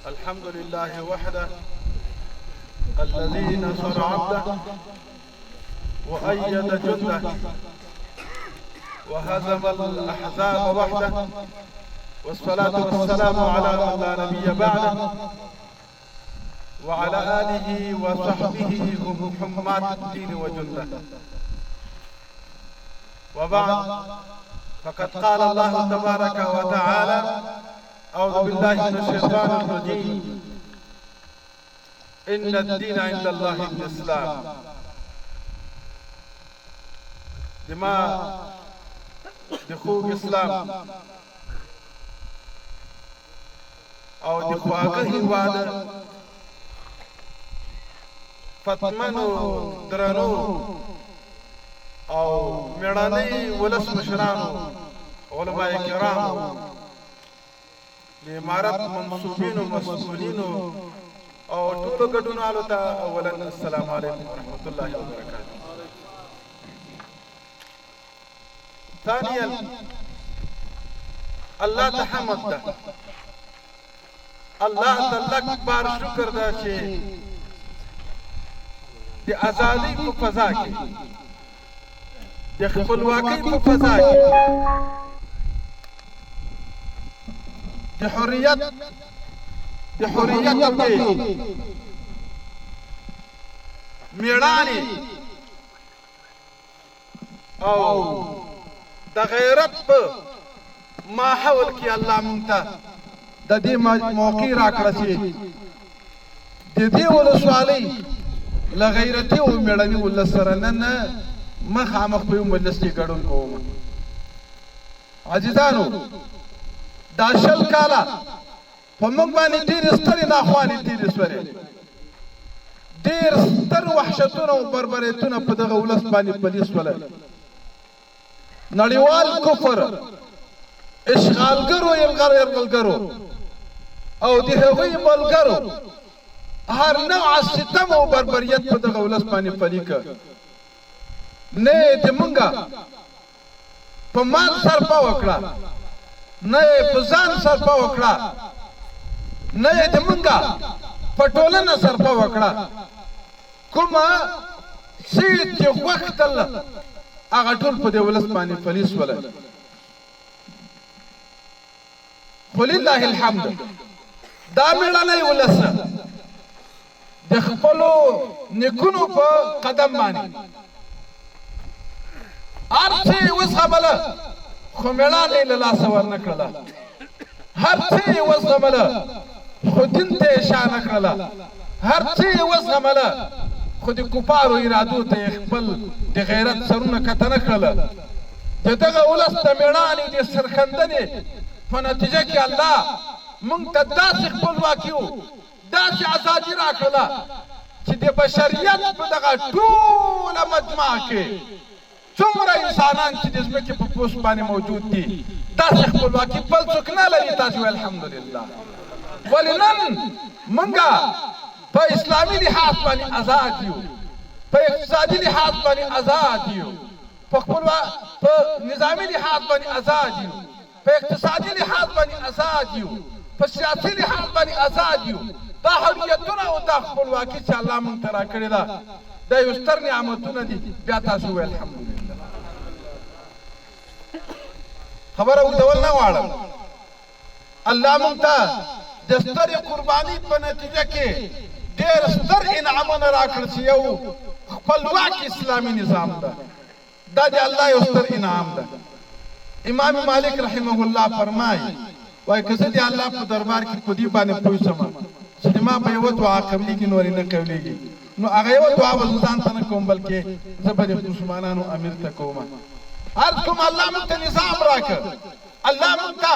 الحمد لله وحده الذي نصر عبده وأيد جنده وهزم الأحزاب وحده، والصلاة والسلام على من لا نبي بعده وعلى آله وصحبه هم حماة الدين وجنده. وبعد، فقد قال الله تبارك وتعالى: أعوذ بالله من الشيطان الرجيم، إن الدين عند الله الإسلام. دما د خوږ اسلام او د خواږه هیواد فتمنو درنو او میړنۍ ولس مشرانو، علماء کرامو، د امارت منسوبینو، مسؤلینو او ټولو ګډونوالو ته اولا السلام علیکم ورحمت الله وبرکاته. ثانیا، الله ته حمد ده، الله ته لک بار شکر ده چې د ازادۍ په فضا کې، د خپلواکۍ په فضا کې، د حریت او د میړانې او د غیرت په ماحول کې الله مونږ ته د دې موقع راکړه چې د دې ولسوالۍ له غیرتي او میړني ولس سره نن مخامخ په یو مجلس کې ګډون کوم. عزیزانو، دا 20 کاله په موږ باندې ډېرې سترې ناخوالې تېرې سولې، ډېر ستر وحشتونه او بربریتونه په دغه ولس باندې پلي سول. نړیوال کفر، اشغالګرو، یرغلګرو او د هغوی ملګرو هر نوع ستم او بربریت په دغه ولس باندې پلي کړ. نه د مونږه په مال صرفه وکړه، نه په ځان صرفه وکړه، نه د مونږه په ټولنه صرفه وکړه. کومه څه چې غوښتل هغه ټول په دې ولس باندې پلي سول. خو لله الحمد، دا میړنی ولس د خپلو نیکونو په قدم باندې هر څه یې وزغمله، خو مېړانه یې له لاسه ورنه کړله. هر څه یې وزغمله، خو دین ته یې شا نه کړله. هر څه یې وزغمله، خو د کفارو ارادو ته یې خپل د غیرت سرونه کته نه کړله. د دغه ولس د مېړانې د سرښندنې په نتیجه کې الله مونږ ته داسې خپلواکي و داسې ازادي راکړله چې د بشریت په دغه ټوله مجمع کې څومره انسانان چې د ځمکې په پوست باندې موجود دي، داسې خپلواکي بل څوک نه لري. تاسو الحمدلله. ولې نن مونږه په اسلامي لحاظ باندې آزاد یو، په اقتصادي لحاظ باندې آزاد یو، په نظامي لحاظ باندې آزاد یو، په اقتصادي لحاظ باندې آزاد یو، په سیاسي لحاظ باندې آزاد یو. دا حریتونه او دا خپلواکي چې الله مونږ ته راکړې ده، دا یو ستر نعمتونه دي. بیا تاسو ووایئ الحمدلله. خبره اوږدول نه غواړم. الله مونږ ته د سترې قرباني په نتیجه کې ډېر ستر انعامونه راکړل چې یو خپلواک اسلامي نظام ده. دا د الله یو ستر انعام ده. امام مالک رحمه الله فرمایي، وایي که زه د الله په دربار کې په دې باندې پوه شم چې د ما به یوه دعا قبلیږي، نورې نه قبلیږي، نو هغه یوه دعا به زه ځان ته نه کوم، بلکې زه به د مسلمانانو امیر ته کوم. عرض کوم، الله موږ ته نظام راکړ، الله موږ ته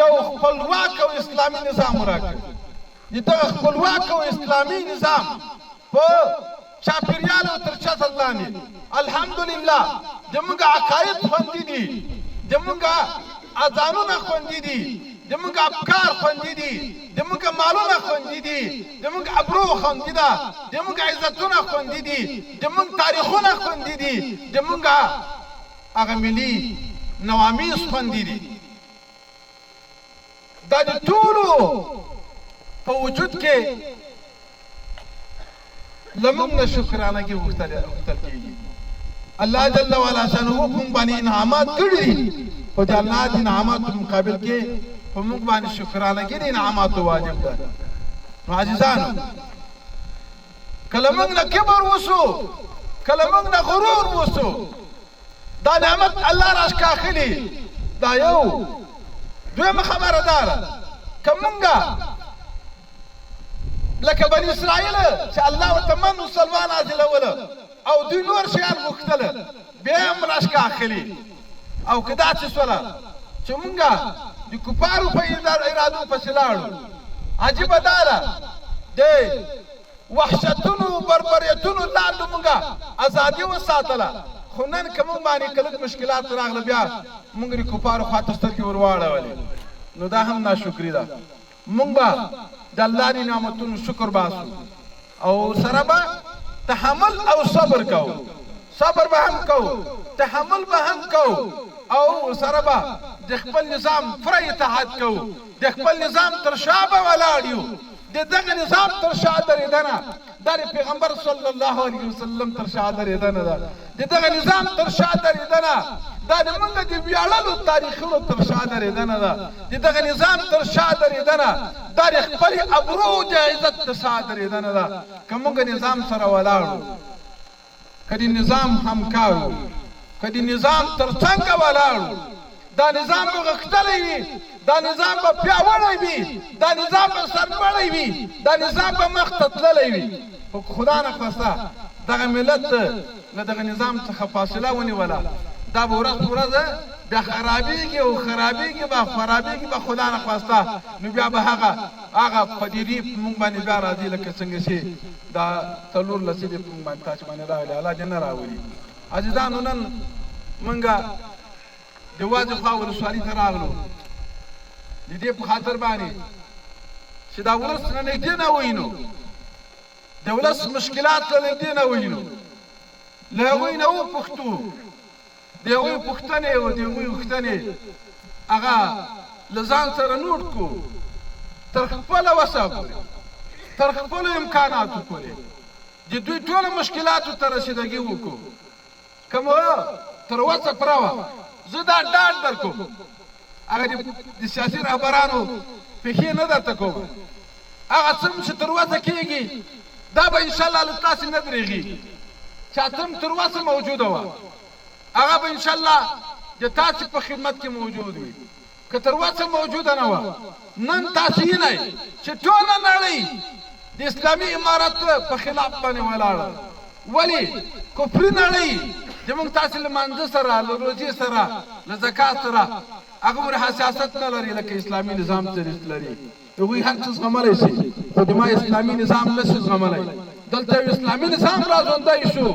یو خپلواک او اسلامي نظام راکړ. د دغه خپلواک او اسلامي نظام په چاپیریال او تر چتر لاندې الحمدلله زموږ عقاید خوندي دي، زموږ اذانونه خوندي دي، زموږ افکار خوندي دي، زموږ مالونه خوندي دي، زموږ ابرو خوندي ده، زموږ عزتونه خوندي دي، زموږ تاریخونه خوندي دي، زموږ هغه ملي نوامیس خوندي دي. دا د ټولو په وجود کې له موږ نه شکرانګي غوښتل کېږي. الله جل وعلا شانه په موږ باندې انعامات کړي دي، خو د الله د انعاماتو په مقابل کې په موږ باندې شکرانګي د انعاماتو واجب ده. نو عزیزانو، کله موږ نه کبر وسو، کله موږ نه غرور وسو، دا نعمت الله راشکاخلي. دا یو. دویمه خبره دا ده که مونږه لکه بني اسرائیل چې الله ورته من او سلوا نازلوله او دوی نور شیان غوښتل، بیا هم راشکاخلي. او که داسې سوله چې مونږه د کفارو په ارادو پسې لاړو، عجیبه دا ده د وحشتونو بربریتونو لاندې مونږه ازادي وساتله، خو نن که مونږ باندې کلک مشکلات راغله، بیا مونږ د کفارو خواته سترګې ورواړولې، نو دا هم ناشکري ده. مونږ به د الله د نعمتونو شکر باسو او سره به تحمل او صبر کوو. صبر به هم کوو، تحمل به هم کوو، او سره به د خپل نظام پوره اطاعت کوو، د خپل نظام تر شا به ولاړ یو. د دغه نظام تر شا درېدنه دا د پیغمبر صلی الله علیه وسلم تر شا درېدنه ده. د دغه نظام تر شا درېدنه دا د موږ د ویاړلو تاریخونو تر شا درېدنه ده. د دغه نظام تر شا درېدنه دا د خپلې ابرو د عزت تر شا درېدنه ده. که موږ نظام سره ولاړو، که د نظام همکارو، که د نظام تر څنګه ولاړو، دا نظام به غښتلی وي، دا نظام به پیاوړی وي، دا نظام به سرلوړی وي، دا نظام به مخ ته تللی وي. خو که خدا نخواسته دغه ملت له دغه نظام څخه فاصله ونیوله، دا به ورځ په ورځ بیا خرابېږي او خرابېږي به، خرابېږي به، خدا نخواسته نو بیا به هغه پدیدې په موږ باندې بیا راځي، لکه څنګه چې دا 4 لسیزې په موږ باندې تاسې باندې راغلي. الله دې نه راولي. عزیزانو، نن موږ د وازې خوا ولسوالي ته راغلو د دې په خاطر باندې چې دا ولس له نږدې نه وینو، د ولس مشکلات له نږدې نه وینو، له هغوی نه وپوښتو، د هغوی پوښتنې او د هغوی غوښتنې هغه له ځان سره نوټ کړو، تر خپله وسه پورې، تر خپلو امکاناتو پورې د دوی ټولو مشکلاتو ته رسیدګي وکړو که مو تر وسه پوره وه. زه دا ډاډ درکوم، هغه د سیاسي رهبرانو پښې نه درته کوم، هغه څه چې تر وسه کېږي دا به انشاءالله له تاسې نه درېږي. چې څه تر وسه موجوده وه هغه به انشاءالله د تاسې په خدمت کې موجود وي. که تر وسه موجوده نه وه، نن تاسې وینئ چې ټوله نړۍ د اسلامي امارت په خلاف باندې ولاړه. ولې کفري نړۍ د موږ تاسې له مانځه سره، له روزې سره، له زکات سره هغومره حساست نه لري لکه اسلامي نظام چې لري. هغوی هر څه زغملی شي، خو د ما اسلامي نظام نه شي زغملی. دلته یو اسلامي نظام راژوندی شو،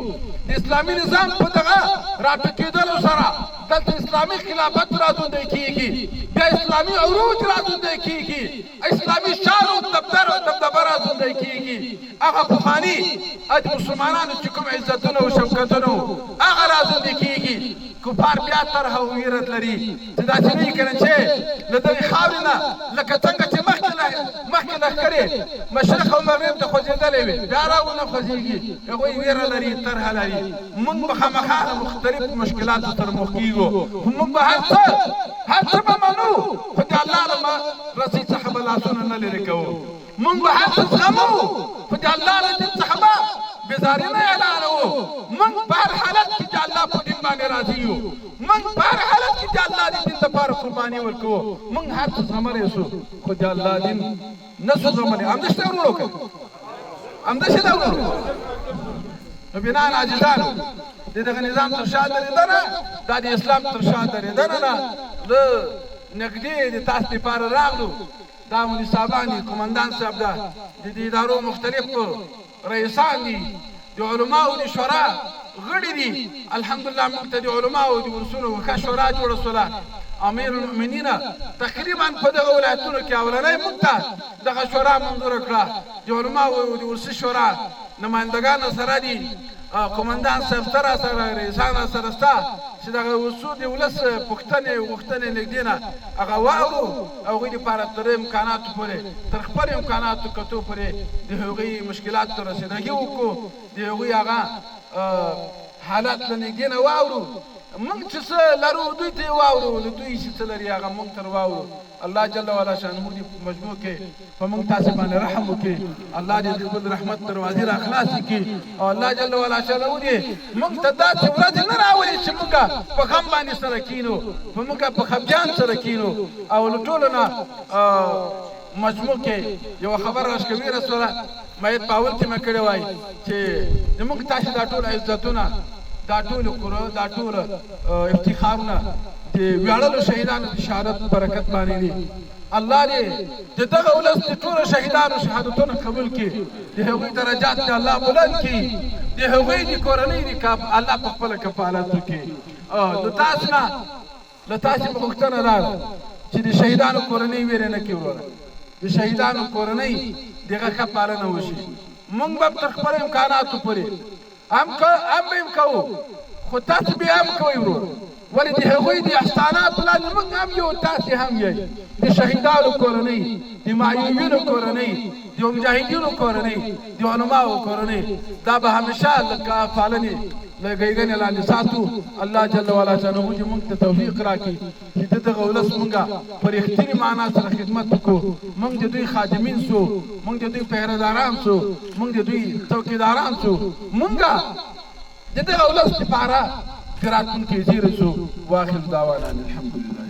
د اسلامي نظام په دغه راټوکېدلو سره دلته اسلامي خلافت راژوندی کېږي، بیا اسلامي عروج راژوندی کېږي، اسلامي شان او دبدبه راژوندی کېږي. هغه پخواني د مسلمانانو چې کوم عزتونه او شوکتونه وو هغه راژوندي کېږي. کفار بیا طرح او ویرت لري چې داسې نه وي کنه چې له دغې خاورې نه لکه څنګه چې مخکې لښکرې مشرق او مغرب ته خوځېدلې وې بیا را ونه خوځېږي. هغوی ویره لري، طرحه لري. موږ به خامخا له مختلفو مشکلاتو سره مخ کېږو، خو موږ به هر څه به منو، خو د الله له رسۍ څخه به لاسونه نه لرې کوو. موږ به هر څه زغمو، خو د الله له دین څخه به بېزاري نه اعلانوو. موږ په هر حالت کې د الله په دین باندې راضي یو، موږ په هر حالت کې د الله د دین لپاره قرباني ورکوو. موږ هر څه زغملی شو، خو د الله دین نه شو زغملی. همداسې ده وروڼو که همداسې ده وروڼو؟ نو بناً عاجزانو، د دغه نظام تر شا درېدنه دا د اسلام تر شا درېدنه ده. له نږدې د تاسو لپاره راغلو. دا مولوي صاحبان دي، قومندان صاحب ده، د دې ادارو مختلف رئیسان دي، د علماو د شورا غړي دي. الحمدلله موږ ته د علماو د ولسونو ښه شورا جوړه شوله. امیر المؤمنین تقریبا په دغه ولایتونو کې اولنی موږ ته دغه شورا منظوره کړه. د علماو د ولسي شورا نمایندګان سره دي. قومندان صاحب سره سره رئیسان سره ستا چې دغه اصول د ولس پوښتنې او غوښتنې نږدې نه هغه واورو او هغوی دپاره تر امکاناتو پورې، تر خپلو امکاناتو کتو پورې د هغوی مشکلاتو ته رسیدګي وکړو، د هغوی هغه حالات له نږدې نه واورو. موږ چې څه لرو دوی ته یې واورو، له دوی چې څه لري هغه موږ تر واورو. الله جل وعلا شانه دې په مجموع کې په موږ تاسې باندې رحم وکړي، الله دې د خپل رحمت دروازې را خلاصې کړي، او الله جل وعلا شانه دې موږ ته داسې ورځې نه راولي چې موږ په غم باندې سره کینو، په موږ په خفګان سره کینو. او له ټولو نه مجموع کې یوه خبره راشکوي رسوله، باید په اول کې مې کړې وای چې زموږ تاسې دا ټول عزتونه، دا ټول دا ټول افتخارونه د ویاړلو شهیدانو د شهادت برکت باندې دي. الله دې د دغه ولس د ټولو شهیدانو شهادتونه قبول کړي، د هغوی درجات دې الله بلند کړي، د هغوی د کورنۍ دې الله په خپله کفالت وکړي. نو تاسو نه له تاسې مې غوښتنه دا ده چې د شهیدانو کورنۍ ویرې نه کړي. وروره، د شهیدانو کورنۍ دغه ښه پالنه وشي. موږ به تر خپلو امکاناتو پورې هم به یې کوو، خو تاسو بیا هم کوئ ورور، ولې د هغوی د احساناتو لاندې موږ هم یو، تاسې هم یئ. د شهیدانو کورنۍ، د معیوبینو کورنۍ، د مجاهدینو کورنۍ، د علماو کورنۍ، دا به همیشه لکه پالنې له ګیګنې لاندې ساتو. الله جل وعلا شانه دې موږ ته توفیق راکړي چې د دغه ولس موږ په رښتینې معنا سره خدمت وکړو. موږ د دوی خادمین سو، موږ د دوی پهرهداران سو، موږ د دوی څوکیداران سو، موږ د دغه ولس لپاره د راتلونکي زیری سو. واخر دعوانا الحمدلله.